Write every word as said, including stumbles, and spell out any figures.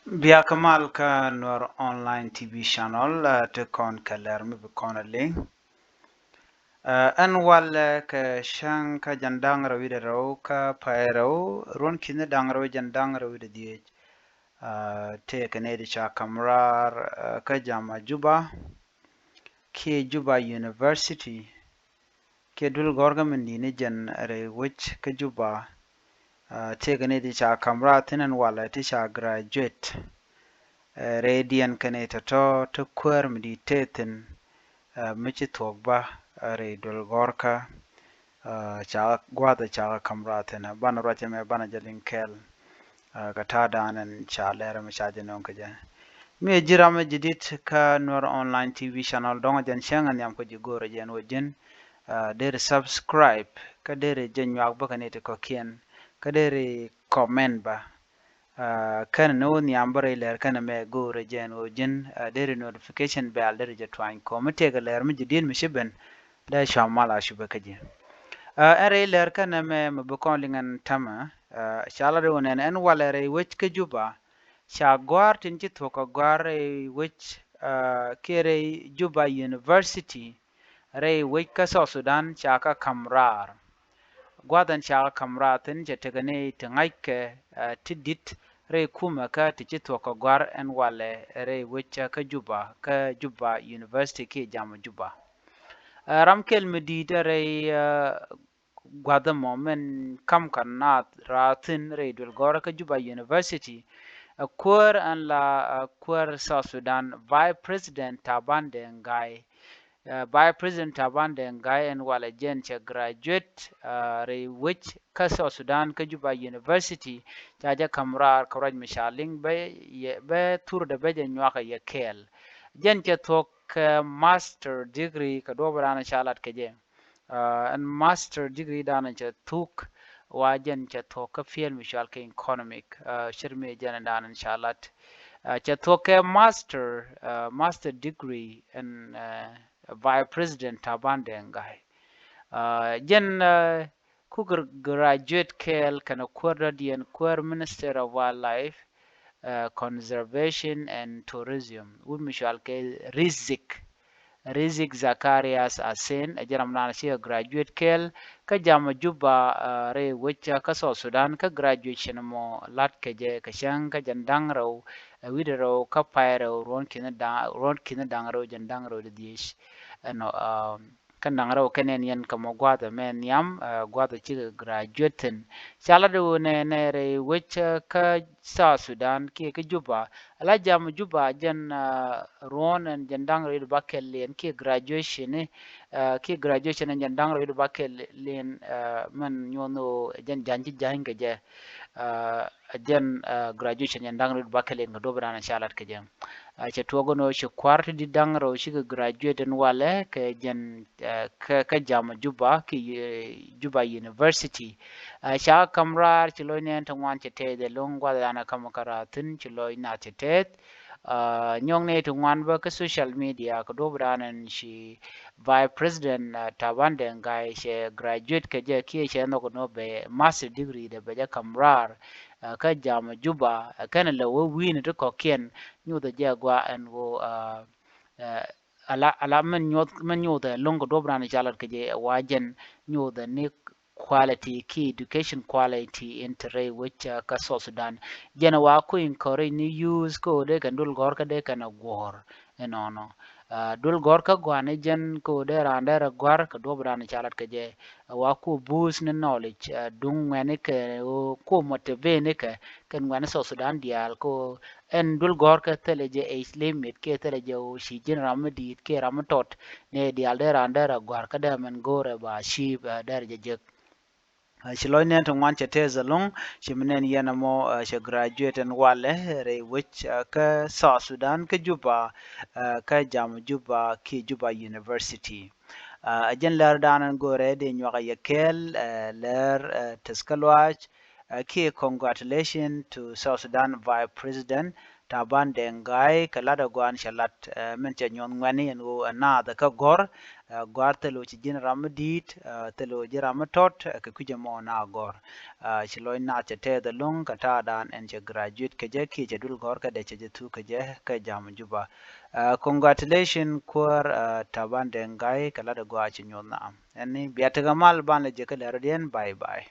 Biakä mal kä Nuer Online T V channel, ah, ti kɔn kɛ lɛr mi bi kɔn a liŋ. Ah, ɛn walɛ kɛ cäŋ kä jɛn da̱ŋ rɛw wi̱cdɛ rɛw kä pay rɛw ruɔ̱n ki̱ni da̱ŋ rɛw jɛn da̱ŋ rɛw wi̱cdɛ dhieec. Ah, tëëkɛ nɛy ti ca ka̱m raar, ah, kä jama Juba kiɛ Juba University. Kiɛ duel gɔ̱rkä min di̱t ni jɛn rɛy wec kä Juba, ah, tëëkɛ nɛy ti ca ka̱m raar thi̱n ɛn walɛ ti ca graduate. Eh, rɛydiɛn kɛnɛ tɔ̱tɔ̱ ti kuäär mi di̱t tëë thi̱n, ah, mi ci thuɔ̱k bä, ah, rɛy duel gɔ̱rkä, ah, ca gua̱a̱th ca ka̱m raar thi̱n. Banɛ ruac ɛmɛ banɛ jɛ liŋ kɛɛl, ah, kɛ ta̱a̱ da̱a̱n ɛn ca lɛr ɛmɛ ca jɛ nöŋ kɛ jɛ. Mi ɛ ji̱ ram ɛ jɛ di̱t kä Nuer Online T V channel, dɔ̱ŋ ɛ jɛn cäŋ ɛ nhiam kɛ ji̱ go̱o̱rɛ jɛn wä ji̱n, ah, deri subscribe, kä deri jɛ nyuak bä kɛ nɛy ti kɔ̱kiɛn, kä deri comment bä. Ah, kɛn ni wä nhiam bä rɛy lɛr kɛn ɛmɛ go̱o̱rɛ jɛn wä ji̱n, ah, deri notification bell deri jɛ tuany kɔ mi tëëkɛ lɛr mi jɛ di̱t mi ci ben, dee cua mal a cupɛ kä ji̱. Ah, ɛn rɛy lɛr kɛn ɛmɛ mi bi kɔn liŋ ɛn tämɛ, ah, ca lat wä nɛn ɛn walɛ rɛy wec kä Juba, ca gua̱a̱r tin ci thuɔ̱k kɛ gua̱a̱r rɛy wec, ah, kiɛ rɛy Juba University, rɛy wec kä South Sudan ca kɛ ka̱m raar. Gua̱a̱th ɛn ca kɛ ka̱m raar thi̱n cɛ tekɛ ni ti ŋa̱ckɛ, ah, ti di̱t rɛy kumɛ kä ti ci thuɔ̱k kɛ gua̱a̱r ɛn walɛ rɛy wec kä Juba, kä Juba University kiɛ jama Juba. Ah, ram kɛl mi di̱t rɛy, ah, gua̱th ɛmɔ min ka̱m kɛ naath raar thi̱n rɛy duel gɔ̱rä kä Juba University, ɛ kuäär ɛn la, ɛ kuäär South Sudan, Vice President Taban Deng Gai. Ɛ, Vice President Taban Deng Gai ɛn walɛ jɛn cɛ graduate, ɛ, rɛy wec kä South Sudan kä Juba University, ca jɛ ka̱m raar kɛ ruac mi ca liŋ bɛ yɛ, bɛ thurdɛ bɛ jɛ nyuakɛ yɛ kɛɛl. Jɛn cɛ thuɔ̱k kɛ master degree kɛ duɔ̱ɔ̱p raan ca lat kɛ jɛ. Ɛ, ɛn master degree danɛ cɛ thuk, wa jɛn cɛ thuɔ̱k kä field mi cɔal kɛ economic, ɛ, cir mi jɛn danɛ ca lat. Ɛ, cɛ thuɔ̱k kɛ master, ɛ, master degree ɛn, ɛ, Vice President Taban Deng Gai. Ɛ, jɛn, ɛ, ku gr-, graduate kɛɛl kɛnɛ kuäär dɔ̱diɛn, kuäär Minister of Wildlife, ɛ, Conservation and Tourism, wut mi cɔal kɛ Rizik. Rizik Zacharias Asen, ɛ jɛ ram dan cikɛ graduate kɛɛl kä jama Juba, ɛ, rɛy wec kä South Sudan, kä graduation mɔ lat kɛ jɛ kɛ cäŋ kä jɛn da̱ŋ rɛw, ɛ, wi̱cdɛ rɛw kä pay rɛw ruɔ̱n ki̱ni da̱ŋ, ruɔ̱n ki̱ni da̱ŋ rɛw jɛn da̱ŋ rɛw di dhiec. Ɛnɔ, ɛ, kä da̱ŋ rɛw kɛn ɛn yɛn kɛ mɔ gua̱a̱th ɛmɛ nhiam, ɛ, gua̱a̱th cikɛ graduate thi̱n. Ca lat wä nɛ, nɛ rɛy wec, ɛ, kä South Sudan kiɛ kä Juba. Ala jam Juba jɛn, ɛ, ruɔ̱n ɛn jɛn da̱ŋ rɛw wi̱cdɛ bakɛl liɛn kiɛ graduation ni, ɛ, kiɛ graduation ɛn jɛn da̱ŋ rɛw wi̱cdɛ bakɛl liɛn, ɛ, mɛn nyuɔ̱n ɣöö jɛn ja̱ny ci ja̱ny kɛ jɛ, ɛ, jɛn, ɛ, graduation jɛn da̱ŋ rɛw wi̱cdɛ bakɛl liɛn kɛ duɔ̱p dan ca lat kɛ jɛ. Ɛ, cɛ tuɔɔk ɛn ɣöö ci kua̱r ti di̱t da̱ŋ rɛw cikɛ graduate ɛn walɛ kɛ jɛn, ɛ, kä, kä jam Juba kiɛ, ɛ, Juba University. Ɛ, ca ka̱m raar ci lɔc nɛn ti ŋuan cɛ tɛth ɛlɔ̱ŋ gua̱th dan ɛ ka̱m kä raar thi̱n ci lɔc naath cɛ tɛth. Ɛ, nyɔk ni ti ŋuan bä kä social media kɛ duɔ̱p dan ɛn ci Vice President, ɛ, Taban Deng Gai cɛ graduate kɛ jɛ kiɛ cɛ nhɔk nɔ bɛ master degree dɛ bɛ jɛ ka̱m raar, ɛ, kä jam Juba, ɛ, kɛn lɛ wä wi̱i̱ni ti kɔ̱kiɛn nyothɛ jɛ gua ɛn ɣöö, ɛ, ɛ, ala, ala mɛn nyoth, mɛn nyothɛ lo̱ŋ kɛ duɔ̱p ran ca lat kɛ jɛ wa jɛn nyothɛ ni quality ki education quality in te rɛy wec, ɛ, kä South Sudan. Jɛn wa ku encourage ni youth kä ɣöö dee kɛn duel gɔ̱rkä dee kɛn a guɔ̱ɔ̱r. Ɛnɔnɔ. Ɛ, duel gɔ̱rkä gua̱n ni jɛn kä ɣöö dee raan dee rɛ gua̱r kɛ duɔ̱p ran ca lat kɛ jɛ. Ɛ, wa ku boost ni knowledge, ɛ, duŋ ŋuɛni kɛ ɣöö ku motivate ni kɛ kɛn ŋuɛni South Sudan diaal kä ɣöö ɛn duel gɔ̱rkä thilɛ jɛ age limit kiɛ thilɛ jɛ ɣöö ci ji̱n ram mi di̱i̱t kiɛ ram mi tɔt ni diaal dee raan dee rɛ gua̱r kä dee mɛn go̱o̱rɛ ba achieve, ɛ, dee rɛ jɛ jek. Ɛ, ci lɔc nɛn ti ŋuan cɛ tɛth ɛlɔ̱ŋ, ci mi nɛn yɛn ɛmɔ, ɛ, cɛ graduate ɛn walɛ rɛy wec, ɛ, kä South Sudan kä Juba, ɛ, kä jam Juba kiɛ Juba University. Ɛ, ɛ jɛn lɛr dan ɛn go̱o̱rɛ dee nyuak ɛ yɛ kɛɛl, ɛ, lɛr, ɛ, tɛth kä luaac, ɛ, kiɛ congratulation to South Sudan Vice President Taban Deng Gai kɛ lat ɛ gua̱a̱n cɛ lat, ɛ, min cɛ nyuɔ̱th ŋuɛ̈tni ɛn ɣöö ɛ naath kä gɔ̱r, Ɛ, gɔ̱a̱r thil ɣöö ci ji̱n ram mi di̱i̱t, ɛ, thil ɣöö ji̱ ram mi tɔt, ɛ, kɛ kui̱cä mɔ na gɔ̱r. Ɛ, ci lɔc naath cɛ tɛth ɛlɔ̱ŋ kɛ ta̱a̱dan ɛn cɛ graduate kɛ jɛ kiɛ cɛ duël gɔ̱r kä dee cɛ jɛ thuk kɛ jɛ kɛ jam Juba. Ɛ, congratulation kuäär, ɛ, Taban Deng Gai kɛ lat ɛ gɔaa ci nyuɔth naam. Ɛn ni bia tekɛ mal banɛ jɛ kä lɛr rɔ̱diɛn, bye bye.